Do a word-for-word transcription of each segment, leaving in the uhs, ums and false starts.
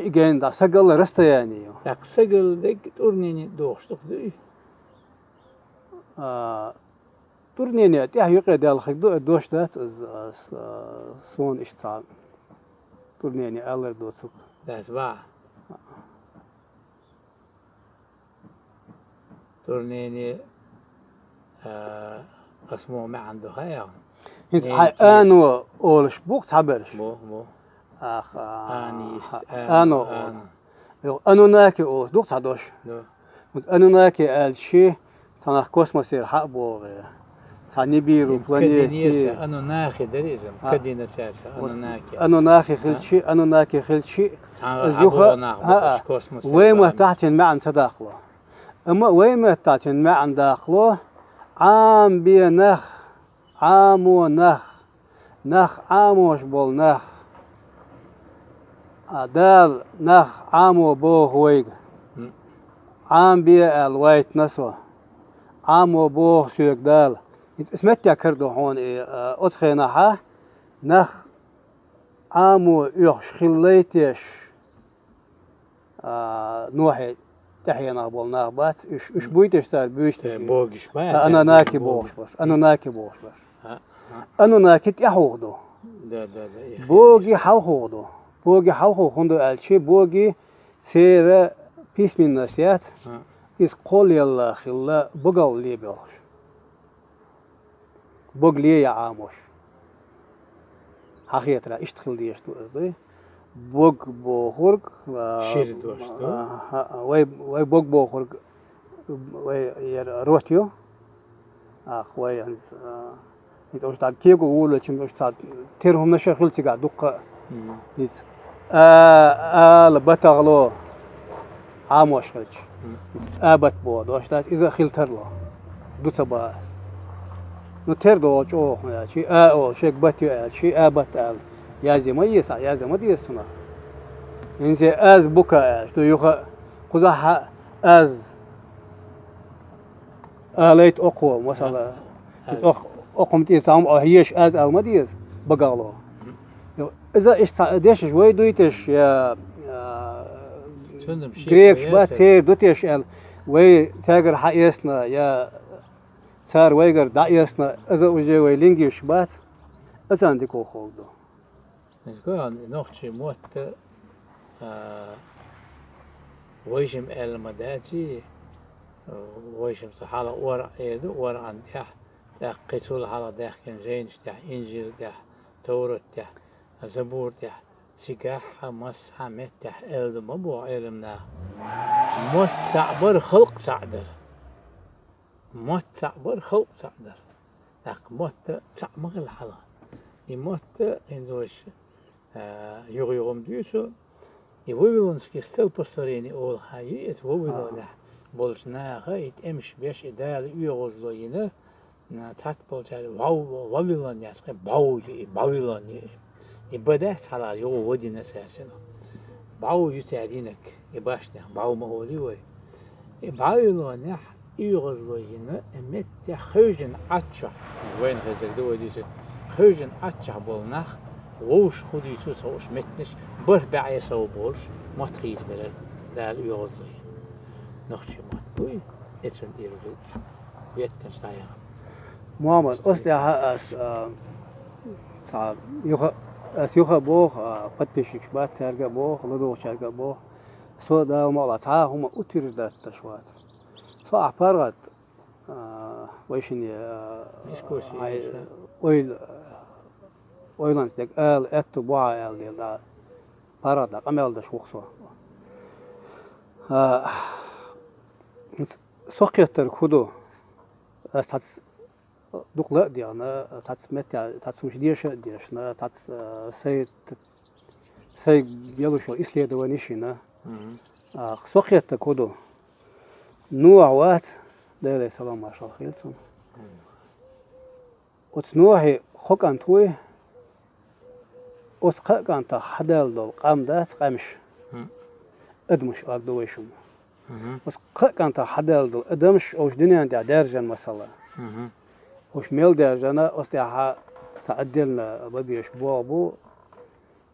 И генда сагала расстояние. Так, сагала дег турнене дохуш дух дуй? А, турнене тӀехь юкъе даьлла хиг ду, дош дац аз, аз, а, суна иштта цхьа турнене алар доцуг. Дас ва. Турнене, а, ас мо маьӀан ду хьаял. ХӀинца хьай ано олуш бух цхьаберш. Бу, бу. Ах, а, Ани ист, ха-, ано, ано ано. Йо, Анунаки олуш дух цхьа дош. Ду. Вот Анунаки аьлчи, цхьа нах космосера хьа а богӀе. Цхьа Нибиру планете. Кадине са Анунаки дара иза. А. Кадина цаьрца Вот Анунаки. Анунаки хилчи, Анунаки хилчи, цхьа из а юха, богӀу нах а, бу а, космосера вай бан. Маттахь цин маьӀан ца даккхало. Амма вай меттахь цуьнан маьӀна даккхало, Ӏам бен нах, Ӏамо нах, нах Ӏамош болу нах. А Дала нах Ӏамо боху вайга. М. Ӏам бе аьлла вайтина со. Ӏамо боху соьга Дала. Иза меттехь кара ду хьуна и, а, оцу хенахьа нах Ӏамо оьхуш хилла лайтеш. А, Нохье тӀаьхьенах болу нах бац, уьш, уьш буй теш цара буьйцу. Э, богиш бац, а, Анунаки богиш бац, Анунаки богиш бац. А, а. Анунаки тӀаьхьух ду. Да, да, да, их. Боги хьалхух ду. Боги хьалхух хӀунда аьлчи, боги церан письменность яц, а, иза кхоллаелла хилла богал лебелхаш. Бог ле я Ӏамош. Хьан хетарехь иштта хила дезаш ду аса дуй? Бог бохург, а, шира дош ду. А, а, вай, вай Бог бохург, вай яра рот ю. Ах, вай хӀинца, а, хӀинца уьш дӀа кего волавелча, уьш цхьа тера хӀуманаш а хила цигахь дуккха а. Мгм. ХӀинца а, ала батагӀло. Ӏамош хилча. Мгм. Абат боху дош дац, иза а хила тарло. Ду ца бац. Ну, тера догӀу чӀогӀа хӀун аьлчи, а олу, шега бат ю аьлчи, абат аьлла. Язде ма еза, язде ма деза цунах. ХӀинца аз бука аьлча, ду юха а кхузахь а аз алайта окхо, масала. А, а. Окх-, окхум тӀе цхьа хӀума а езаш аз ала ма деза, багалло. Йо, иза иштта цхьа дешаш вай дуйташ, я, я, цундам шен грекаш вай бац, яцара. Церан ду теш аьлла, вай цаьргара хьаэцна, я цара вайгара дӀаэцна, иза уже вай лингвисташ бац, а царна дика ховла ду. Иза гоьгӀан нохчийн мотт, а, вайшимма аьлла ма дац и, вайшимма ца хьалха ора эр ду, оран тӀехь, тӀаккха кхин цул хьалха даьхкина жайнаш тӀехь, Инжил тӀехь, Товрат тӀехь, Забур тӀехь, цигахь а массахьа меттехь аьлла ду ма боху Ӏеламнаха. Мотт цхьаъ бара, халкъ цхьаъ дара. Мотт цхьаъ бара, халкъ цхьаъ дара. ТӀаккха мотт цхьаъ ма хилла хьалха. И мотт, хӀинца вайша, а, юха-юха-м дуьйцу, и вавилонский столпотворение олу хьан ю, эца Вавилонехь болчу наха и тӀемаш беш, и Дала оьгӀазло йина, на, цхьацца болчара вав-, Вавилон яц, кхин бав ю, и Бавилон ю. И ба дац хьалха юха вадина саьрсина. Бав ю цара йинарг, и башнех бав ма олий вай. И Бавилонехь оьгӀазло йина, и меттехь хевшина Ӏаччохь, вайна хезарг ду вай дуьйцург, хевшина Ӏаччохь болу нах вовшах хӀун дуьйцу ца хууш меттанаш, бархӀ бӀе сов болуш, мотт хийцабелира Дала оьгӀазло йина. Нохчийн мотт буй, эцунна тӀера уже ветканаш дӀаяхна. Мухаммад, оцу тӀехь ас, а, цхьа юха, ас юха а боху, а, подписчикаш бац, цаьрга а боху, ладугӀучаьрга а боху. Со Дала ма а лахь, цхьа а хӀума утверждать деш вац. Со ахь паргӀат, а, вайшинна, а, дискуссия хьайн еш, а? Ойла, ойланца дерг ала, аьтту бу хьан аьлла дела, паргӀат дӀа къамел деш ву-кх со. А, со кхеттарг хӀун ду? Ас цхьацца дукха ла а дехна, цхьацца меттехь, цхьацца хӀумаш деша а дешна, цхьацца, а, сай, сай белуш йолу исследованиш йина. Мгм. А, со кхеттарг хӀун ду? Нохь вац, Делера салам-маршалла хуьлда цунна. Мгм. Оцу Нохье кхо кӀант вуй, оцу кхаа кӀантах хьадаьлла долу къам дац къаьмнаш. Мгм. Адамаш ала ду вай шуна. Мгм. Оцу кхаа кӀантах хьадаьлла долу адамаш, уьш дуьнен тӀехь даьржина масала. Мгм. Уьш мел даьржина, оцу тӀехь цхьа отдельно бан безаш болх бу.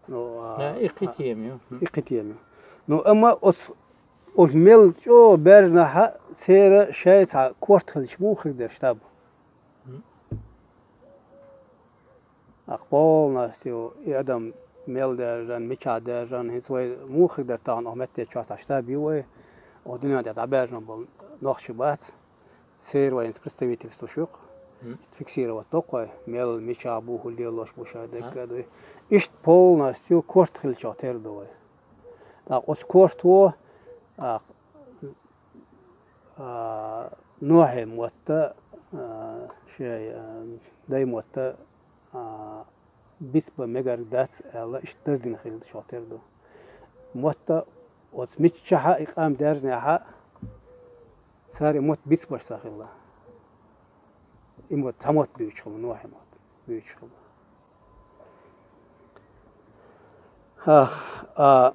Ну, а, да, и кхин тема ю. И кхин тема ю. Ну, амма оц, оц мел чӀо баьржнахьа церан шайца корта хилча муха хир дара штаб? Ах, полностью и адам мел даьржан, мичахь даьржан, хӀинца вай муха хир дара тахан, оха метте чохь цхьа штаб ю вай, оха дуьнен тӀе дӀабаьржина болу нохчий бац, церан вайна представительство ю-кх. Фиксировать доккху вай, мел, мичахь бу, хӀун лелош бу, шайн даггара дуй. Иштта полностью корта хилча тера ду вай. ТӀаккха оцу корто, а, а, Нохьий мотта, а, шай, а, дай мотта, а, бицбан мегар дац аьлла, иштта даздина хилла чохь тера ду. Мотта оцу миччахьа и къам даьржнехьа, цара и мотт бицбеш ца хилла. И мотт, цхьа мотт буьйцуш хилла, Нохьий мотт буьйцуш хилла. А, а,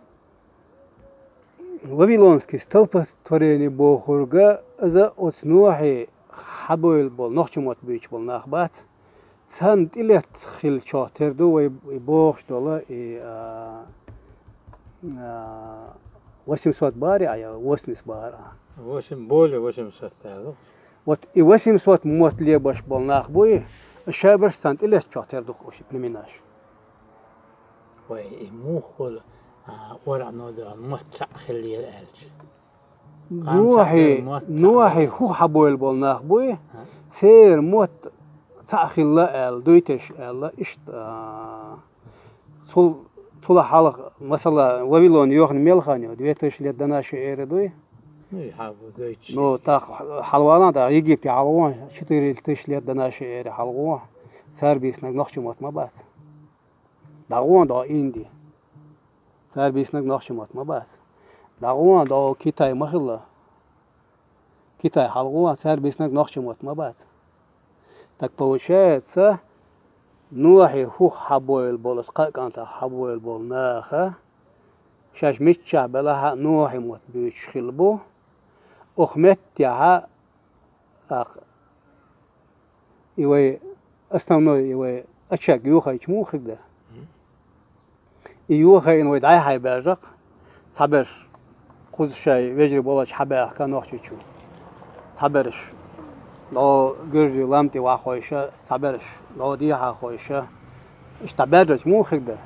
Вавилонский столпотворение бохург, иза оцу Нохьий хьабевлла болу, нохчийн мотт буьйцуш болу нах бац, царна тӀелетта хилча тера ду вай и бохуш долу, и, а, а, восемьсот бахара а, я восемьдесят бахара а. Восемь, более восемьсот аьлла. Вот и восемьсот мотт лебеш болу нах буй, шайбарш царна тӀелеттачохь тера ду-кх уьш, и племенаш. Вай, и муха хуьлу, а, орахь нодагӀан мотт цхьаъ хиллера аьлча? Нохьий, Нохьий хӀу хьабевлла болу нах буй, церан мотт цхьаъ хилла аьлла, дуй теша аьлла, иштта, а, цул, цул хьалха, масала, Вавилон йоьхна мел хан ю, две тысячи лет до нашей эры дуй? Ну, и хьан ву гойтуш. Ну, тӀаккха хьалавалан, тӀаккха Египте хьалавон, четыре тысячи лет до нашей эры хьалавон, цара бийцинарг нохчийн мотт ма бац. ДӀагӀон дӀо Инди. Цара бийцинарг нохчийн мотт ма бац. ДӀагӀон дӀо Китай ма хилла. Китай хьалавон, цара бийцинарг нохчийн мотт ма бац. Так получается, Нохьий хӀу хьабевлла болу, оцу кхаа кӀантах хьабевлла болу наха, шаьш миччахь белахь а, Нохьий мотт буьйцуш хилла бу. Оха меттехь а, ТӀаккха и вай основной, и вай очаг йохайча муха хир дара? И йохайна вай дӀай-хьай баьржа-кх, цхьаберш кхуза шайн вежарий болчу хьабаьхка Нохчийчу. Цхьаберш дӀо гуьржийн лам тӀе ваххойша, цхьаберш дӀо дехьахойша. Иштта дӀабаьржача муха хир дара?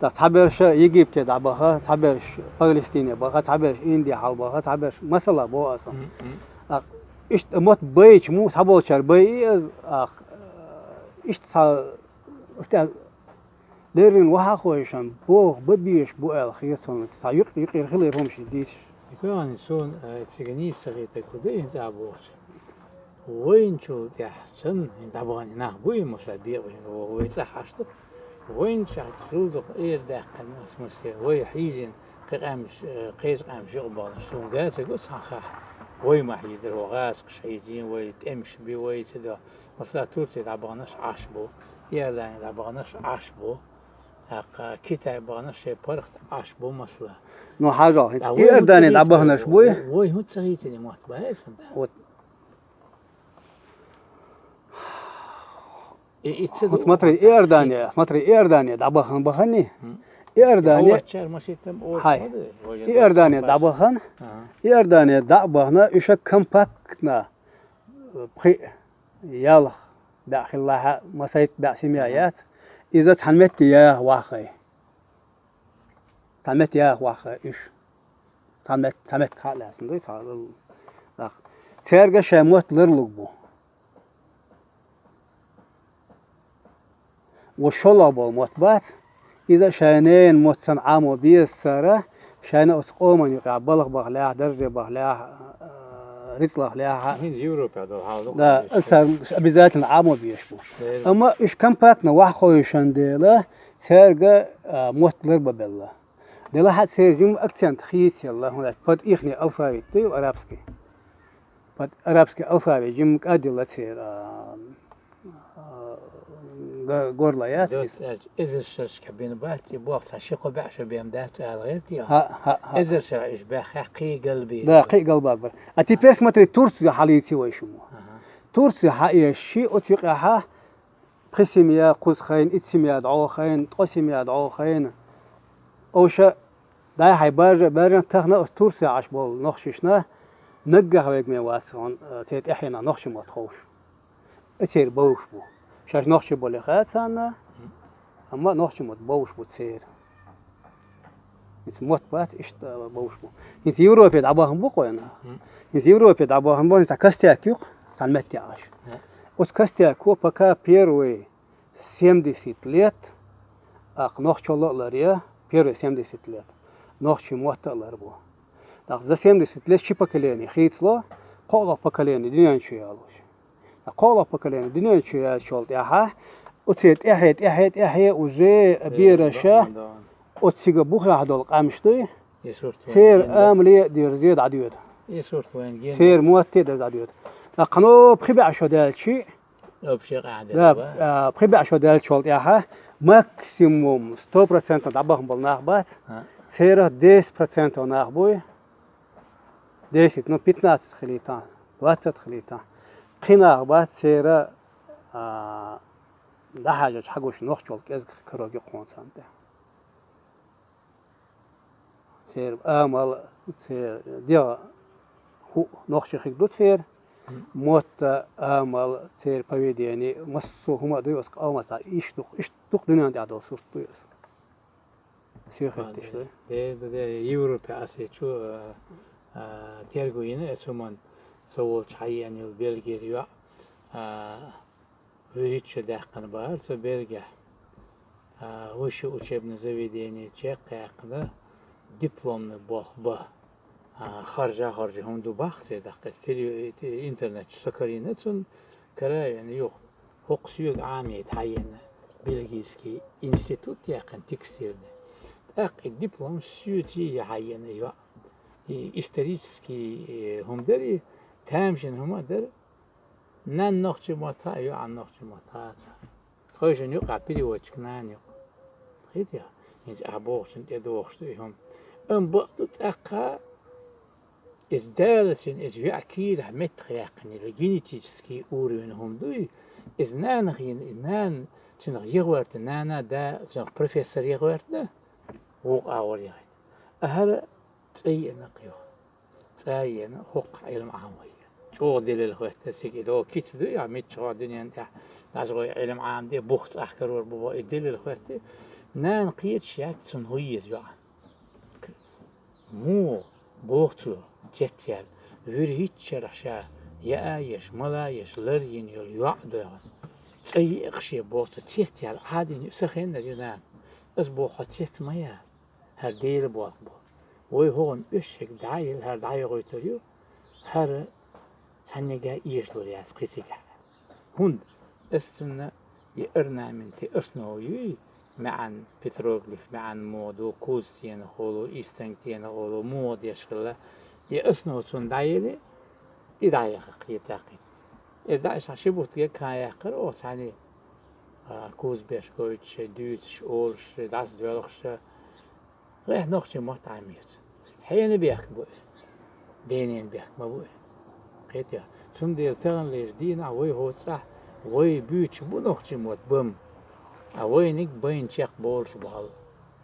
ТӀаккха цхьаберш Египте дӀабаха, цхьаберш Палестине баха, цхьаберш Инди хьалабаха, цхьаберш масала боху аса. Мгм, мгм. ТӀаккха иштта мотт байча муха, цхьаболчара байи аса, ах, иштта цхьа, ас тӀе леррина вахьа а хойшан, болх бан безаш бу аьлла хета суна, цхьа юкъ-, юкъера хилира хӀума шен дийцаш. Николай, суна, э, цига нийса ца хетарг хӀун ду, хӀинца а бохучу. Вайначул тӀаьхьа санна, хӀинца дӀабахана нах буй, масала, бекъа вай, вай цӀахь Ӏаш ду. Вайначохь зулдакъа эр даьккхина аса масе, вай хьийзина, кхин къаьмнаш, э, кхечу къаьмнаш юкъа баханаш, суна ган ца го цхьа хахь. Вай ма хьийзара, вай гӀазакхаш хьийзийна, вай тӀемаш би, вай ца до. Масала, Турция дӀабаханаш Ӏаш бу, Иордания дӀабаханаш Ӏаш бу, тӀаккха Китай баханаш шайн паргӀат Ӏаш бу, масала. Ну, хьажал, хӀинца Иордания дӀабаханаш буй? Вай хӀунда ца хийцина мотт баьхьа сан? Вот. И, и ца ду, смотри, Иордания, смотри, Иордания дӀабахана баханний? М. Иордания, хай, Иордания дӀабахана, Иордания дӀа а бахана, уьш компактно, э, пхи, ялх баьӀ хилла хьа, масайт баьӀ семья яц, иза цхьана метте яха ваххай. Цхьа метте яха ваххай уьш. Цхьа мет-, цхьа меттиг хьа а лаьцна дуй, цхьа, ах. Цаьрга шайн мотт ларлуг бу. Ва шолгӀа болу мотт бац, иза шайн ненан мотт санна Ӏамо беза цара, шайна оцу къоман юкъахь балха бахалехь, дарже бахалехь, а, рицкъ лахалехь. ХӀинца Европехь долу хьал ду. Да, цара обязательно Ӏамо безаш бу. Амма уьш компактно ваххойшан дела, цаьрга, а, мотт ларбан белла. Делахь а церан жимма акцент хийцаелла, хӀунда аьлча под ихний алфавит ду, арабский. Под арабский алфавит жимма кӀадъелла церан, а, а, га-, горло яц иза. Эзар шерашка бина бац, и боху цхьа ши-кхо баьӀ шо бен дац ала гӀерти. ХӀаъ, хӀаъ, хӀаъ. Эзар шера уьш баьхна кхин галбийр. Да, кхин галбийр. А теперь смотри, Турция хьалийци вай шумо. Аха. Турция хьаэшши оцу юкъехьа пхи семья кхуза хайна, итт семья дӀо хайна, ткъо семья дӀо хайна. Овша Дай хьай баржа, баржа тахана оцу Турция Ӏаш болу нохчашна наггахь вайга ме вац хьуна, э, церан тӀаьхьенах нохчийн мотт ховш. И церан бовш бу. Шаьш нохчий болу хаьа царна, амма нохчийн мотт бовш бу церан. ХӀинца мотт бац, иштта бовш бу. ХӀинца Европе дӀабахана бу кхойна. ХӀинца Европе дӀабахана бу, хӀинца костяк ю-кх, цхьана метте Ӏаш. Оцу костяко пока первый семьдесят лет, аккха нохчалла а ларъе, первые семьдесят лет, нохчийн мотт а лар бу. ТӀаккха за семьдесят лет ши поколение хийцало, кхоалгӀа поколение дуьнен чу ялош. ТӀаккха кхоалгӀа поколение дуьнен чу яьллачул тӀаьхьа, оцу тӀаьхье, тӀаьхье, тӀаьхье уже бераша, оцу цига бухехь долу къаьмнаш дуй, церан амале а дерзе дӀадоьду. Церан мотте а дерзе дӀадоьду. ТӀаккха кхано пхи бӀе шо даьлчи, Вообще къаьхьа дерг Да, ва? А, пхи бӀе шо даьллачул тӀаьхьа максимум сто процентов дӀабахана болу нах бац. А. Церан десять процентов нах буй. Десять, ну, пятнадцать хилийта, двадцать хилийта. Кхин нах бац церан, а, дӀахьажачу хьагуш нохчалла кӀезиг карор ю кхунна царна тӀе. Церан амал, церан дегӀ хӀуъа нохчийн хиг ду церан, мотт а, амал, церан поведение, массо а хӀума а дуй оцу къоман тӀехь, иштта ду-кх, иштта ду-кх дуьнен тӀехь долу сурт дуй оцу. Соьга хетташ дуй. Де, де, де, Европе ас и чу, а, а, терго йина оцу хӀуманна, со волчу хьаеана йолу Бельгера йоӀ, а, ВуьрхӀитта шо даьккхина бахара цо Бельгехь. А, высшее учебное заведение чекхъяьккхина, дипломный болх бан. А, харжа-харжа хӀума ду боху церан, тӀаккха теле-, интернет чу са карийна цунна, кара а веана юха. ХӀокху соьга Ӏамийта хьаеана бельгийский институт яьккхина текстильный. ТӀаккха и диплом соьца ян хьаеана и йоӀ. И исторический, э, хӀума дара и, тамашийна хӀума а дара. Нанна нохчийн мотт хаьа, йоӀана нохчийн мотт хаьа цара. Тхойшинна юкъахь переводчик нана ю-кх. Хетий? ХӀинца ахь бохучунна тӀедогӀуш ду и хӀума. Амма бакъ ду тӀаккха, иза даллачун, иза йоӀ кийрахь меттах яьккхина, генетический уровень хӀума дуй, иза нанах йина, иза нана цуьнах ян гӀоьртина, нана да цуьнах профессор ян гӀоьртина, вукху агӀор яхийта. А хӀара цӀа йиъна кхин юха. ЦӀа а йина, хӀокхахь Ӏилма Ӏамор ян. ЧӀогӀа дилла хӀоьттира цига и догӀу кица дуй, а миччахьа дуьнен тӀехь дӀасагӀой Ӏилма Ӏамаде, бух цӀахь карор бу боху, и дилла хӀоьттира. Нана кхеташ яц цунна хӀун еза йоӀана. Муха боху цо, цецъяьлла, вуьрхӀитта шарахь ша яа а еш, мала а еш, лар а йина йолу йоӀ догӀу. ЦӀа йиъна шен боху цо, цецъяьлла, Ӏадийна ю, сан хеннара ю нана. Аса боху, хьо цец ма яла. ХӀара Делан болх бу. Вай хӀокхунна уьш шега дӀа а елла, хӀара дӀайохуьйтур ю, хӀара цхьаьнгге а эшалур яц кхин цигахь. ХӀунда аса цунна и орнаментийн основа юй, маьӀна петроглиф, маьӀна муха ду, куз стенах олу, истанг стенах олу, муха деш хилла. И основа цунна дӀаели, и дӀаяха кхетакхийта. Иза дӀа иштта ши бутт геккхана яьккхира оха цхьаьний, а, куз беш гойтуш, дуьйцуш, олуш, дӀасадоьлхуш. Вайх нохчийн мотт Ӏамийца. Хьенан бехк бу и? Денан бехк ма бу и. Кхетий? Цундела таханлерчу дийнахь вай хӀоццахь, вай буьйцуш бу нохчийн мотт бан. Ткъа вайниг байна чекхболуш бу хьал.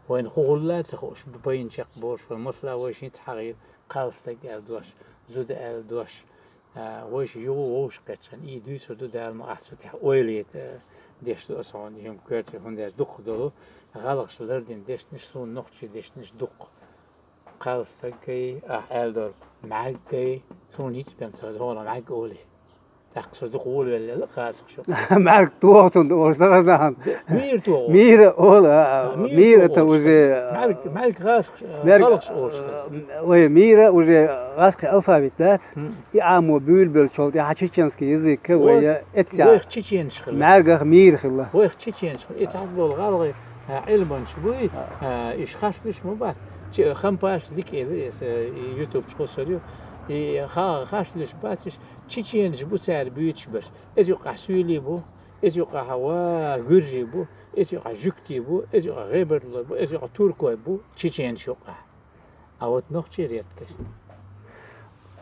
Вайна хӀун хилла а ца хууш, байна чекхболуш бу. Масала, вай шийтта хьагӀийра, кхалстаг аьлла дош, зуда аьлла дош, А, вайша юха вовшахкхетчахьана, и дуьйцур ду, Дала ма ахь цу тӀехь ойла йита, деш ду аса хьуна, и хӀума коьртачу, хӀунда аьлча дуккха долу гӀалгӀаша лардина дешнаш, суна нохчийн дешнаш дуккха. Кхалстаггай, ахь аьлла долу, мӀаьрггай, суна йицбен ца хеза, хьуна мӀаьрг олий. ТӀаккха со дукха волавелла гӀазкхаша. МӀаьрг тоху цунна олуш ца хезна хьуна. Де, мийра тоху. Мийра олу, а, а, мийра тоху это уже, а, мӀаьрг, мӀаьрг гӀазкхаша, мӀаьрг, гӀалгӀаша олуш хеза. Ой, мийра уже гӀазкхийн алфавит дац. Хм. И Ӏамо буьйлабеллачул тӀаьхьа чеченский язык вай эццехь. Вайх чеченаш хилла. МӀаьргах мийра хилла. Вайх чеченаш хилла. И цхьацца болу гӀалгӀай, а, Ӏилманчаш буй, а, уьш харцдеш ма бац. Чи-, Хампаш дика эли, эса, и ютуб чу кхуссур ю. И ха-, харцдеш бац, уьш чеченаш бу цара буьйцуш берш. Иза юкъахь суьйлий бу, иза юкъахь ва гуьржий бу, иза юкъахь жуьгтий бу, иза юкъахь гӀебарлой бу, иза юкъахь туркой бу, чеченаш юкъахь. А вот нохчий редкость.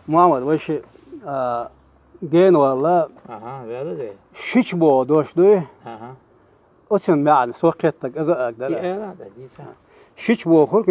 Мухьаммад, вай ши, а, гена валла. Аха, ваьлла де. Шича боху дош дуй? Аха. Оцун маьӀна со кхеттаг аза а агдара. И аса. Ара, да, дийца. Шича бохург